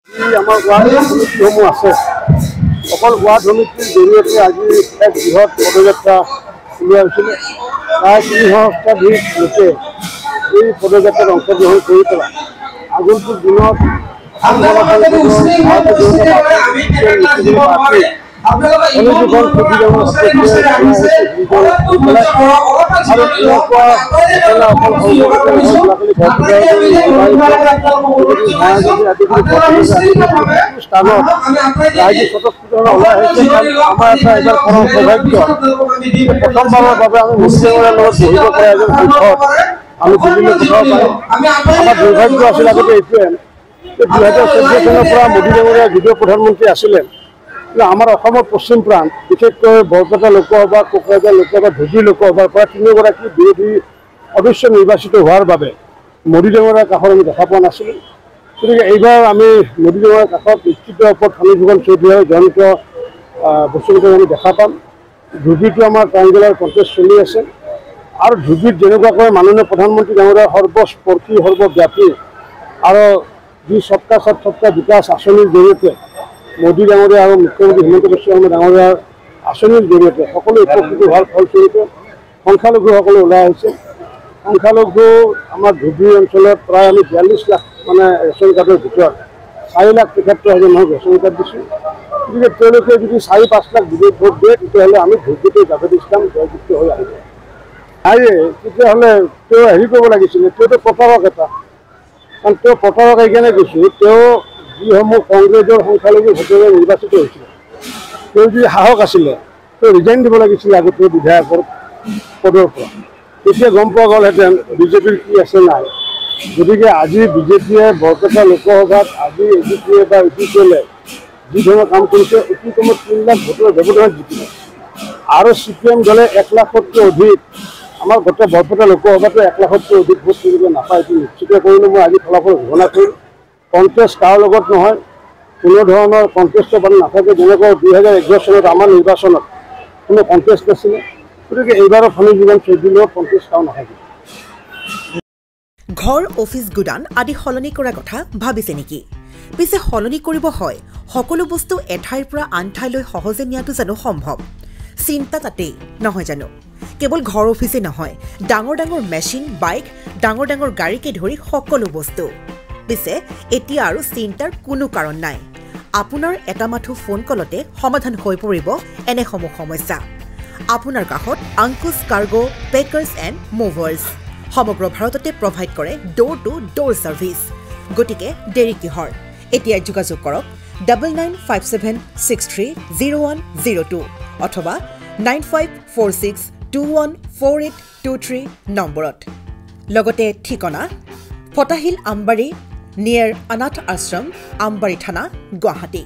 আমাৰ ৱাৰ্ড সমিতিসমূহ আছে, অকল ৱাৰ্ড সমিতিৰ জৰিয়তে আজি এক বৃহৎ পদযাত্ৰা উলিওৱা হৈছিলে। প্ৰায় 3 সহস্ৰাধিক লোকে এই পদযাত্ৰাত অংশগ্ৰহণ কৰি পেলাই আগন্তুক দিনত স্থানত ৰাইজে স্বতঃস্ফূৰ্তভাৱে ওলাই আহিছে। আমাৰ এটা এইবাৰ পৰম সৌভাগ্য, প্ৰথমবাৰৰ বাবে আমি মোদী ডাঙৰীয়াৰ লগত বহিব পৰা এজন সাংসদ আমি দিল্লীলৈ পঠাব পাৰিম। আমাৰ দুৰ্ভাগ্য আছিল আগতে এইটোৱে যে 2014 চনৰ পৰা মোদী ডাঙৰীয়া যদিও প্ৰধানমন্ত্ৰী আছিলে, কিন্তু আমাৰ অসমৰ পশ্চিম প্ৰান্ত বিশেষকৈ বৰপেটা লোকসভা, কোকৰাঝাৰ লোকসভা, ধুবুৰী লোকসভাৰ পৰা 3গৰাকী বিৰোধী সদস্য নিৰ্বাচিত হোৱাৰ বাবে মোদী ডাঙৰীয়াৰ কাষত আমি দেখা পোৱা নাছিলোঁ। গতিকে এইবাৰ আমি মোদী ডাঙৰীয়াৰ কাষত নিশ্চিত ওপৰত ফণীভূষণ চৌধুৰী আৰু জয়ন্ত বসুমতাৰীক আমি দেখা পাম। ধুবুৰীটো আমাৰ ট্ৰাইংগুলাৰ কণ্টেষ্ট চলি আছে আৰু ধুবুৰীত যেনেকুৱাকৈ মাননীয় প্ৰধানমন্ত্ৰী ডাঙৰীয়াৰ সৰ্বস্পৰ্শী সৰ্বব্যাপী আৰু যি সবকা সাথ সবকা বিকাশ আঁচনিৰ জৰিয়তে মোদী ডাঙৰীয়া আৰু মুখ্যমন্ত্ৰী হিমন্ত বিশ্ব শৰ্মা ডাঙৰীয়াৰ আঁচনিৰ জৰিয়তে সকলো উপকৃত হোৱাৰ ফলস্বৰূপে সংখ্যালঘুসকলে ওলাই আহিছে। সংখ্যালঘু আমাৰ ধুবুৰী অঞ্চলত প্ৰায় আমি 42 লাখ মানে ৰেচন কাৰ্ডৰ ভিতৰত 4,73,000 মানুহক ৰেচন কাৰ্ড দিছোঁ। গতিকে তেওঁলোকে যদি 4-5 লাখ বিজেপি ভোট দিয়ে, তেতিয়াহ'লে আমি ধুবুৰীতে জাভেদ ইছলাম জয়যুক্ত হৈ আহিব। আৰে তেতিয়াহ'লে তেওঁ হেৰি কৰিব লাগিছিলে, তেওঁতো প্ৰতাৰক এটা, কাৰণ তেওঁ প্ৰতাৰক এইকাৰণে কৈছোঁ, তেওঁ যিসমূহ কংগ্ৰেছৰ সংখ্যালঘু ভোটেৰে নিৰ্বাচিত হৈছিলে, তেওঁ যদি সাহস আছিলে তেওঁ ৰিজাইন দিব লাগিছিলে আগতে বিধায়কৰ পদৰ পৰা, তেতিয়া গম পোৱা গ'লহেঁতেন বিজেপিৰ কি আছে নাই। গতিকে আজি বিজেপিয়ে বৰপেটা লোকসভাত আজি এ জি পিয়ে বা ইউ পি পি এলে যি ধৰণৰ কাম কৰিছে, অতি কমত 3 লাখ ভোটৰ ব্যৱধানত জিকিলে আৰু চি পি এম দলে 1 লাখতকৈ অধিক আমাৰ গোটেই বৰপেটা লোকসভাতো 1 লাখতকৈ অধিক ভোট তেওঁলোকে নাপায়, এইটো নিশ্চিত কৰিলোঁ। মই আজি ফলাফল ঘোষণা কৰিলোঁ। কণ্টেষ্ট কাৰো লগত নহয়, কোনো ধৰণৰ কণ্টেষ্টৰ মানুহ নাথাকে। যেনেকৈ 2011 চনত আমাৰ নিৰ্বাচনত কোনো কণ্টেষ্ট নাছিলে, গতিকে এইবাৰো ফণীভূষণ চৌধুৰীৰ লগত কণ্টেষ্ট কাৰো নাথাকে। ঘৰ, অফিচ, গুদান আদি সলনি কৰাৰ কথা ভাবিছে নেকি? পিছে সলনি কৰিব হয়, সকলো বস্তু এঠাইৰ পৰা আন ঠাইলৈ সহজে নিয়াটো জানো সম্ভৱ? চিন্তা তাতেই নহয় জানো? কেৱল ঘৰ অফিচে নহয়, ডাঙৰ ডাঙৰ মেচিন, বাইক, ডাঙৰ ডাঙৰ গাড়ীকে ধৰি সকলো বস্তু। পিছে এতিয়া আৰু চিন্তাৰ কোনো কাৰণ নাই। আপোনাৰ এটা মাথো ফোন কলতে সমাধান হৈ পৰিব এনেসমূহ সমস্যা। আপোনাৰ কাষত Ankush cargo packers and movers সমগ্ৰ ভাৰততে প্ৰভাইড কৰে ড'ৰ টু ড'ৰ ছাৰ্ভিচ। গতিকে দেৰি কিহৰ, এতিয়াই যোগাযোগ কৰক 9957630102 অথবা 9546214823 নম্বৰত। লগতে ঠিকনা ফটাহিল আমবাৰী, নিয়েৰ অনাথ আশ্ৰম, আমবাৰী থানা, গুৱাহাটী।